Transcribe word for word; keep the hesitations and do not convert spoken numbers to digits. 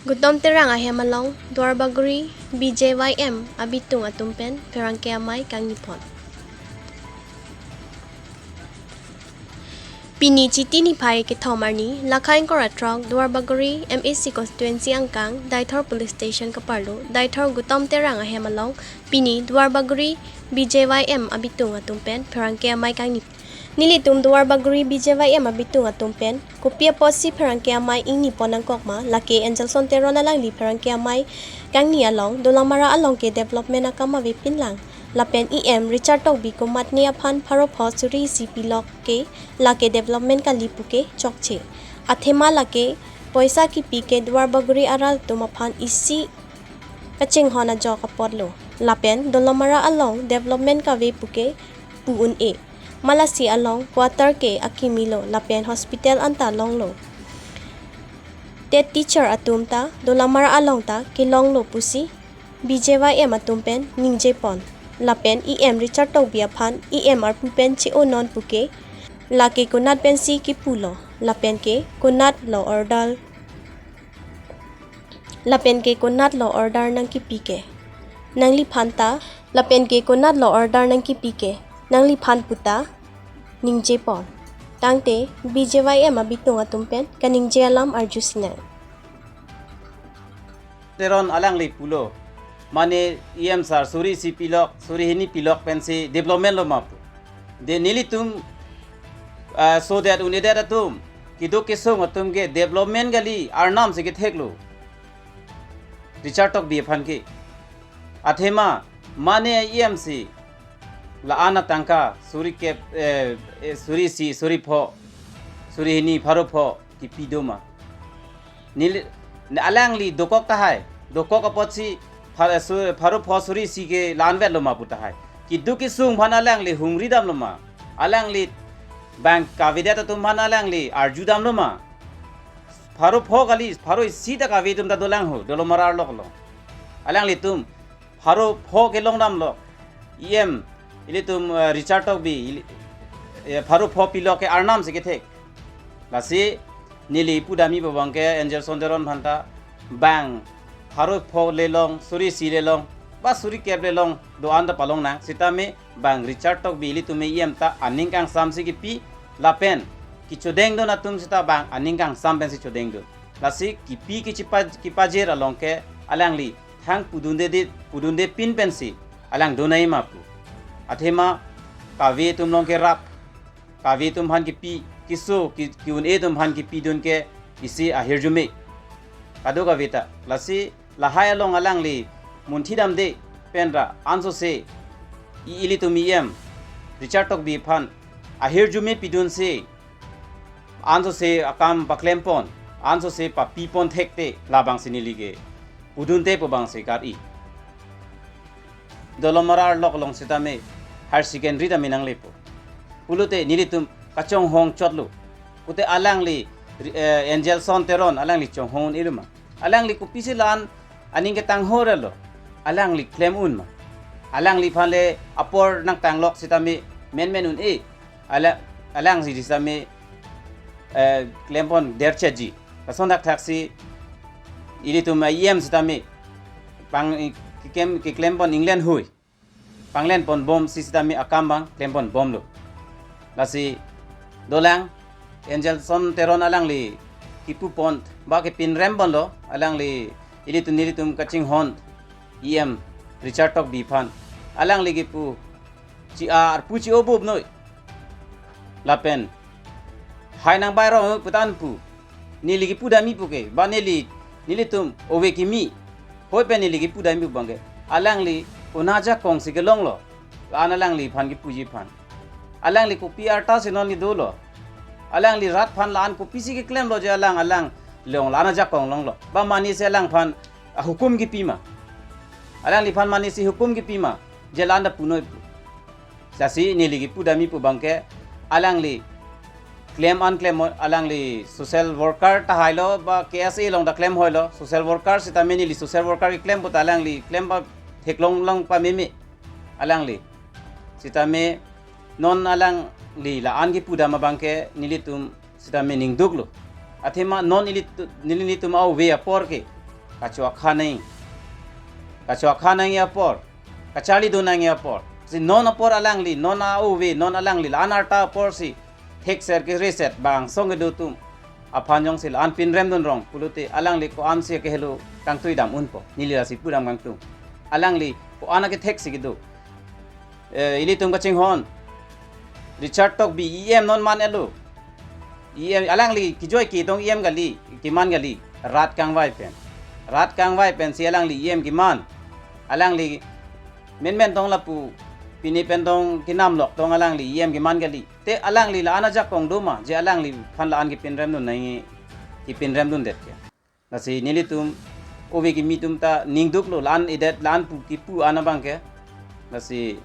Gautam Terang ahem along Duarbagori B J Y M abitung atum pen pherangke amei kangni pon. Pini Chiti niphai kethom arni, lakha ingkoi ra throk Duarbagori M A C constituency angkang Deithor police station kaparlo Deithor Gautam Terang ahem along pini Duarbagori B J Y M abitung atum pen pherangke amei kangni. Nelitum Duarbagori B J Y M abitung atum pen kopi apotsi pherangke amei ingni pon nangkok ma, lake Angelson Teron alangli pherangke amei kangni along Dolamara along ke development akam avepin lang, lapen E M Richard Tokbi komatne aphan pharo pho suri isi pilok ke lake development kali puke chokche. Athema lake poisa kipi ke Duarbagori arat atum aphan isi kachinghon ajok apotlo. Lapen Dolamara along development kave puke pu un-e. Malasi along quarter ke akimi lo lapen hospital anta longlo. TET teacher atum ta Dolamara along ta kelonglo pusi B J Y M atum pen ningje pon. Lapen E M Richard Tokbi aphan E M arpu pen che-o non puke, lake konat pensi kipulo, lapen ke konat lo order, lapen ke konat lo order nangkipi ke nangliphan ta, lapen ke konat lo order nangkipi ke nangliphan puta ningje pon. Tangte B J Y M abitung atum pen kaningje alam arju sinang. Teron alangli pulo, mane E M sir suri isi pilok, suri hini pilok pensi development lo ma pu. De nelitum, ah, so that un-edet atum, keduk kesung atum ke development kali arnam si ketheklo Richard Tokbi aphan ke. Athema mane E M si la-an atangka suri kep, eh, eh, suri isi, suri pho, suri hini, pharo pho kipi do ma. Neli, alangli dokok tahai, dokok apotsi phar-, su-, pharo pho suri isi ke la-an vetlo ma pu tahai. Keduk kesung aphan alangli hungri damlo ma. Alangli bang kavedet atum aphan alangli arju damlo ma. Pharo pho kali, pharo isi ta kave atum ta dolang ho, Dolamara arlok lo. Alanglitum pharo pho kelong damlo. E M, ilitum, eh, Richard Tokbi, ili-, eh, pharo pho pilok ke arnam si kethek. Lasi neli pudamji pu abang ke Angelson Teron aphan ta bang pharo pho le long, suri isi le long, ba suri kep le long, do-an ta palong nang, sitame bang Richard Tokbi ilitum E M ta aning kangsam si kipi, lapen kechodengdun atum sita bang aning kangsam pensi chodengdun. Lasi kipi kechipa-, kipajir along ke alangli thang pudunde de, pudunde pin pensi alang donai ma pu. Athema kave atum along kerap, kave atum aphan kipi, keso, ki, ke-un-e atum aphan kipidun ke isi ahirjume. Kadokave ta. Lasi lahai along alangli munthi damde pen ra ansose i, ilitum E M Richard Tokbi aphan ahirjume pidunsi ansose akam paklem pon, ansose papi pon thekte labangsi neli ke pudunte pu abangsi kar-i. Dolamara arlok along sitame higher secondary tame nanglepo. Pulote nelitum kachonghong chotlo. Pute alangli, eh, Angelson Teron alangli chonghong un-elo ma. Alangli kopisi la-an aning ketang ho ra lo. Alangli klem un ma. Alangliphan le apor nangtanglok sitame menmen un-e. Ala, alangsi sitame, eh, klem pon derchetji. Lason thakthak si ilitum E M sitame pang, keklem, keklem pon England hui. Panglen pon bom si sitame akam abang klem pon bomlo. Lasi dolang Angelson Teron alangli kipu pon ba kepinrem ponlo, alangli ilitum nelitum kachinghon E M Richard Tokbi aphan. Alangli kipu chi-, a, arpu chi-o bup noi. Lapen hai nangbai rong noi pu ta an pu. Neli kipu damji pu ke, ba neli, nelitum ove kimi. Hoi pen neli kipu damji pu abang ke, alangli konat ajakong si kelonglo. La-an alangliphan kipuji aphan. Alangli kopi arta si non kedolo. Alangli rat aphan la-an kopisi keklemlo je alang, alang long la-an ajakong longlo. Ba mane si alangphan ahukum kipi ma. Alangliphan mane si hukum kipi ma. Je la-an ta pu noi pu. Lasi neli kipu damji pu abang ke alangli klem an klem, alangli social worker tahai lo ba K S A along ta klem hoi lo, social worker sitame neli social worker keklem pu ta alangli klem ba theklong long pameme alangli. Sitame non alangli la-an kipu dam abang ke nelitum sitame ningduklo. Athema non ili tu-, neli nelitum ove apor ke Kachoakha nangji. Kachoakha nangji apor. Kacharlidun nangji apor. Si non apor alangli, non a-ove, non alangli la-an arta apor si thekser kereset bang song kedo atum aphan jongsi la-an pinrem dunrong pulote alangli ko-an si kehelo kangtui dam unpo. Neli lasi pudam kangtung. Alangli ko-an akethek si kedo. Eh, ilitum kachinghon. Richard Tokbi E M non man-etlo. E M alangli kejoi ketong E M kali, keman kali. Rat kangvai pen. Rat kangvai pen si alangli E M keman. Alangli menmen tong lapu pini pen tong kenam lok tong alangli E M keman kali. Te alangli la-an ajakong do ma, je alangliphan la-an kepinrem dun nangji, kepinrem dundet ke. Lasi nelitum ove kimi atum ta ningduklo, la-an edet, la-an pu kipu an abang ke. Lasi